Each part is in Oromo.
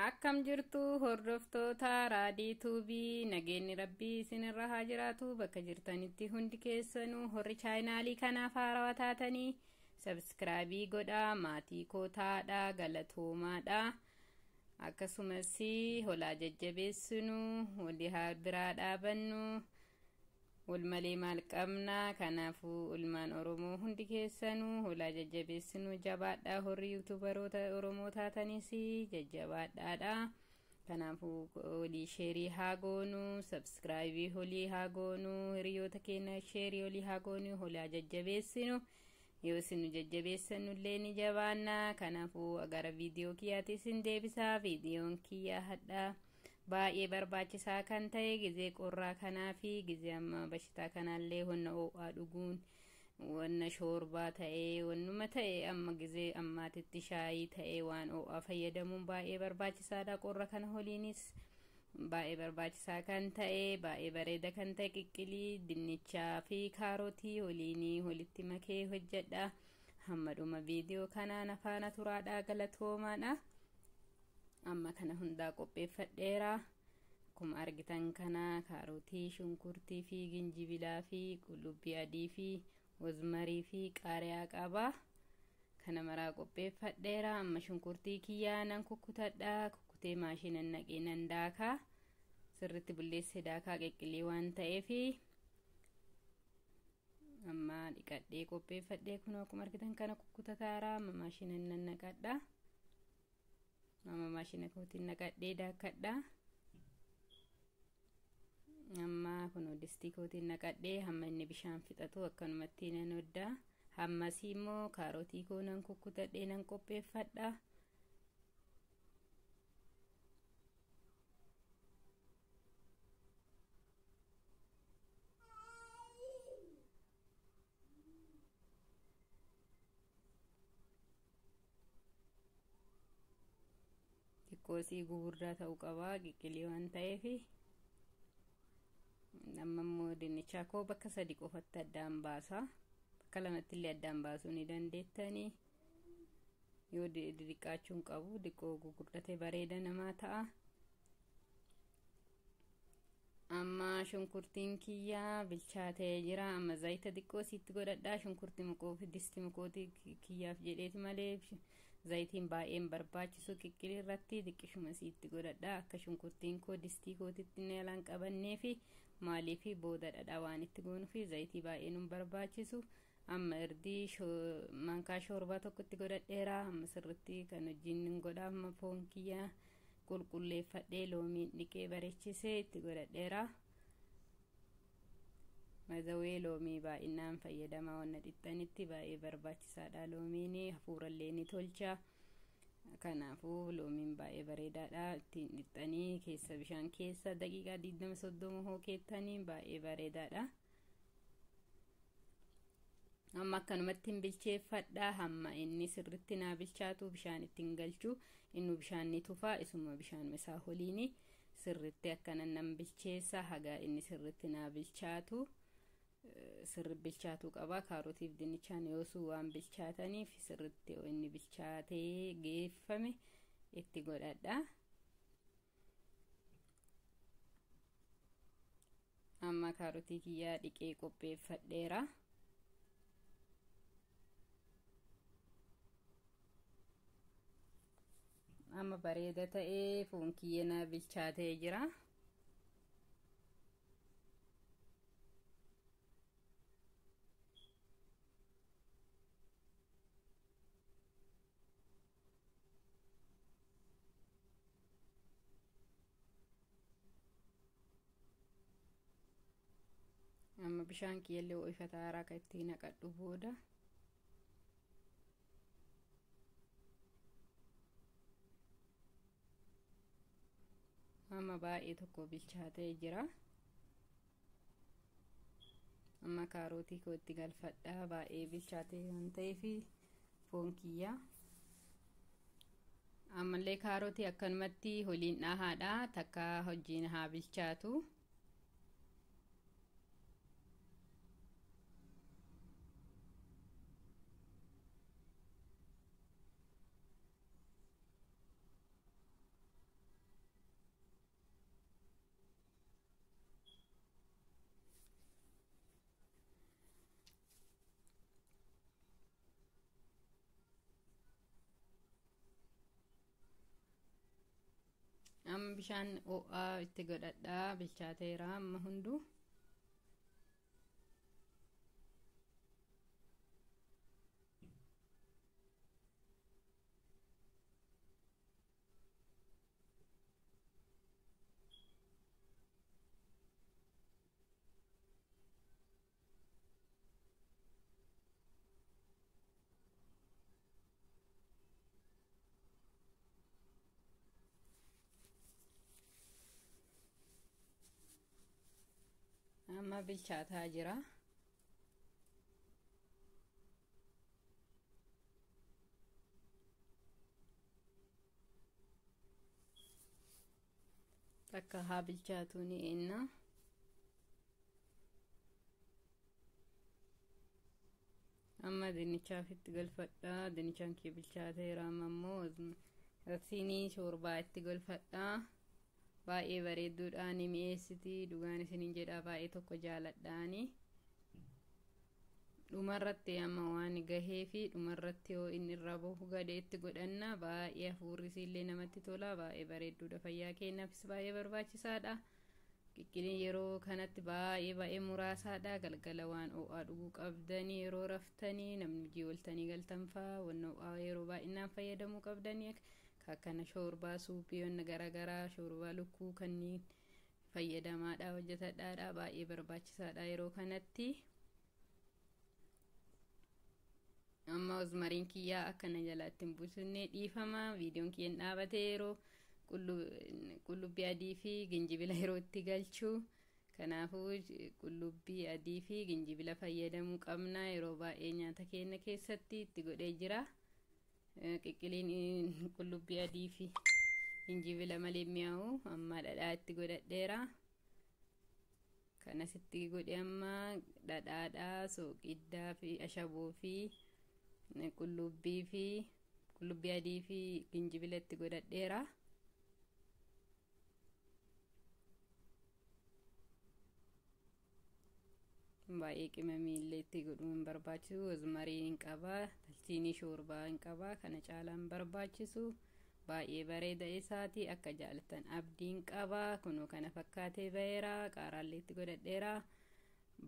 Akkam jirtu hordoftoota Raadii Tuubii, nageenyi Rabbii isinirra haa jiraatu bakka jirtanitti. Hundi keessanuu horri chaayinaalii kanaaf haarawaa taatanii subscribe godhaa, maatii kootaadha, galatoomaadha. Akkasumas holaa jajjabeessinu, walii haa biraa dhaabannu, wal malee maal qabna? Kanaafuu ilmaan Oromoo hundi keessanuu holaa jajjabeessinu, jabaadhaa. Horri YouTuberoota Oromoo taatanis jajjabaadhaadha. Kanaafuu walii share haa goonu, subscribe holii haa goonu, hiriyoota keenya share olii haa goonu, holaa jajjabeessinu. Yoo isin jajjabeessanullee ni jabaanna. Kanaafuu gara viidiyoo kiyyaatti isin deebisaa. Viidiyoon kiyyaa hadhaa baay'ee barbaachisaa kan ta'e, gizee qorraa kanaa fi gizee amma bashitaa kanaallee wanna ho'aa dhuguun, wanna shoorbaa ta'ee, wannuma ta'e, amma gizee ammaatitti shaayii ta'ee, waan ho'aa fayyadamuun baay'ee barbaachisaadha. Qorra kana holiinis baay'ee barbaachisaa kan ta'e, baay'ee bareeda kan ta'e, qiqqilii dinnichaa fi kaarotii holiinii walitti makee hojjedha. Hamma dhuma viidiyoo kanaan afaana turaadha, galatoomaadha. Amma kana hundaa qopheeffadheera. Akkuma argitan kana kaarotii, shunkurtii fi ginjibilaa fi qullubbii adii fi rosemary fi qaariyaa qaba. Kana maraa qopheeffadheera. Amma shunkurtii kiyyaa nan kukkutadha. Kukkutee maashina naqee nan daakaa, sirritti bulleessee daakaa, qeqqilii waan ta'eef. Amma dhiqadhee qopheeffadhee, kun akkuma argitan kana kukkutataara. Amma maashina nan naqadha. Amma maashina kootiin naqadhee daakadha. Amma kun distii kootiin naqadhee hamma inni bishaan fixatu akkanumatti nan hoddaa. Hammasii immoo kaarotii koo nan kukkutadhee nan qopheeffadha. Xiqqoosii gugurdaa ta'uu qaba qiqqilii waan ta'eef. Amma immoo dinnichaa koo bakka sadi qofatti addaan baasa. Bakka lamatti illee addaan baasuu ni dandeettanii. Yoo didiqqaachuun qabu diqqoo gugurdate bareeda namaa ta'a. Amma shunkurtiin kiyyaa bilchaatee jira. Amma zayita xiqqoo sitti godhadhaa. Shunkurtii mukoo fi disti mukootii kiyyaaf jedheeti malee zayitiin baay'een barbaachisu qiqqilii irratti. Xiqqishuma sitti godhadhaa, akka shunkurtiin koo distii kootitti alaan qabannee fi maaliif booda dhadhaa waan itti goonuu fi zayitii baay'ee nun barbaachisu. Amma irdii maankaa shoorbaa tokkotti godhadheera. Amma sirritti kan hojiin godha. Amma foon kiyyaa qulqulleeffadhee, loomiin dhiqee bareechisee itti godhadheera. Mazawee loomii baay'inaan fayyadamaa, wanna dhixxanitti baay'ee barbaachisaadha. Loomiin hafuurallee ni tolcha. Kanaafuu loomiin baay'ee bareedaadha. Ittiin dhixxanii keessa bishaan keessa daqiiqaa 20 30 hoo keettanii baay'ee bareedaadha. Amma akkanumatti hin bilcheeffadha. Hamma inni sirritti naa bilchaatu bishaan ittiin galchu. Innu bishaan ni tufa, isuma bishaan isaa holiini sirritti akkana nan bilcheessa haga inni sirritti naa bilchaatu. Sirri bilchaatuu qaba. Kaarotiif dinnichaan yoosuu waan bilchaataniif sirritti inni bilchaatee geeffame itti godhadha. Amma kaarotii kiyyaa dhiqee qopheeffadheera. Amma bareeda ta'ee foon kiyya naa bilchaatee jira. Amma bishaan kiyyallee ho'ifataa akka itti naqadhu booda. Amma baay'ee tokko bilchaatee jira. Amma kaarotii koo itti galfadha. Baay'ee bilchaatee waan ta'eef foon kiyya. Ammallee kaarotii akkanumatti holiin dhahaadha, takka hojiin haa bilchaatu. Amma bishaan ho'aa itti godhadhaa, bilchaateera amma hunduu. Amma bilchaataa jira. Takka haa bilchaatu ni eenna. Amma dinnichaaf itti galfadha. Dinnichaan kee bilchaateera. Amma immoo siinii shoorbaa itti galfadha. Baay'ee bareedduudha, ni mi'eessiti, dhugaan isiniin jedha, baay'ee tokko jaaladhaani. Dhumarratti amma waan gahee fi dhumarratti yoo inni irraa bahu gadee itti godhanna, baay'ee hafuurri illee namatti tola, baay'ee bareedduudha, fayyaa keenyaafis baay'ee barbaachisaadha. Qiqqiliin yeroo kanatti baay'ee baay'ee muraasaadha. Galgala waan ho'aa dhuguu qabdanii yeroo raftanii, namni hojii ooltanii galtan fa'aa waan ho'aa yeroo baay'inaan fayyadamuu qabdanii, akkana shoorbaa, suuphii, wanna garaagaraa, shoorbaa lukkuu kanneen fayyadamaadha, hojjetadhaadha, baay'ee barbaachisaadha yeroo kanatti. Amma rozmariin kiyyaa akkana jalaatti hin buusne, dhiifama, viidiyoon kiyyaan dhaabate yeroo qullubbii adii fi ginjibila yeroo itti galchuu. Kanaafuu qullubbii adii fi ginjibila fayyadamuu qabna yeroo baay'ee nyaata keenya keessatti. Itti godhee jira. Qiqqiliin qullubbii adii fi ginjibila malee mi'aawu. Amma dhadhaa itti godhadheera. Kanasitti godhe amma dhadhaadhaa, sooqiddaa fi ashaboo fi qullubbii fi qullubbii adii fi ginjibila itti godhadheera. Baay'ee qimamii illee itti godhuu hin barbaachisu. Rozmarii hin qabaa, talchiinii shoorbaa hin qabaa, kana caalaa hin barbaachisu. Baay'ee bareeda isaati, akka jaalattan abdiin qabaa. Kunoo kana fakkaatee baheera, qaaraallee itti godhadheera.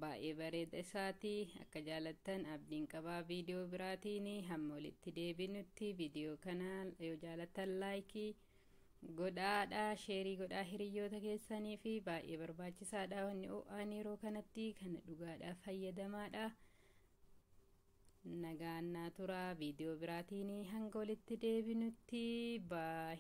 Baay'ee bareeda isaati, akka jaalattan abdiin qabaa. Viidiyoo biraatiin hamma walitti deebinutti, viidiyoo kana yoo jaalattan laayikii godhaadha, sheerii godhaa hiriyoota keessanii fi baay'ee barbaachisaadha wanni ho'aan yeroo kanatti kana dhugaadhaaf fayyadamaadha. Nagaan naa turaa, viidiyoo biraatiin hanga walitti deebinutti, baay.